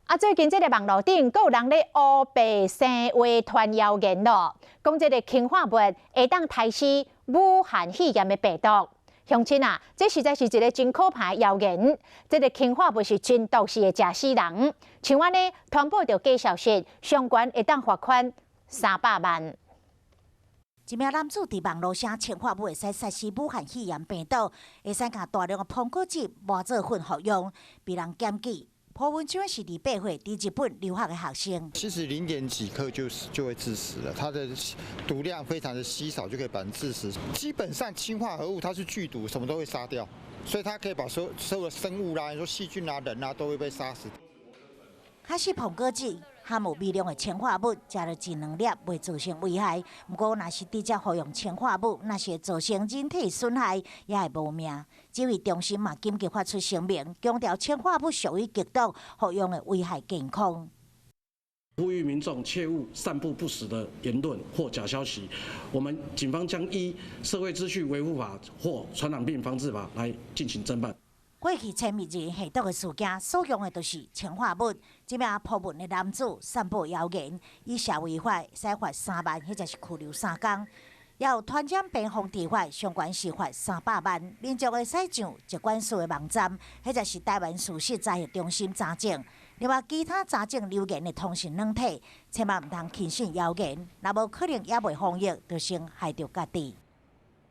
啊，最近這个網路頂，閣有人咧烏白生話傳謠言咯，講這个氰化物會當刣死武漢肺炎的病毒。鄉親啊，這實在是一个真可怕的謠言。這个氰化物是真毒，是會食死人。像按呢傳播著假消息，上懸會當罰款300萬。一名男子佇網路寫氰化物會使殺死武漢肺炎病毒，會使共大量的蘋果汁磨做粉服用，被人檢舉。鋪文章是28歲佇日本留學的學生。其實零點幾克就會致死了，它的毒量非常的稀少，就可以把人致死。基本上氰化合物它是劇毒，什麼都會殺掉，所以它可以把所有的生物啦，你說細菌啊、人啊，都會被殺死。確實蘋果汁含有微量的氰化物，食了一兩粒袂造成危害。毋過，若是直接服用氰化物，若是會造成人體損害，也會無命。指揮中心嘛緊急發出聲明，強調氰化物屬於極毒，服用會危害健康。呼籲民眾切勿散布不實的言論或假消息。我們警方將依社會秩序維護法或傳染病防治法來進行偵辦。過去殲滅人下毒的事件，所用的都是氰化物。這名鋪文的男子散布謠言，以社違法，使罰3萬，或者是拘留3工。也有傳染病防治法，相關是罰300萬。民眾會使上疾管署的網站，或者是台灣事實查核中心查證。另外，其他查證流言的通訊軟體，千萬毋通輕信謠言，若無可能猶未防疫，就先害著家己。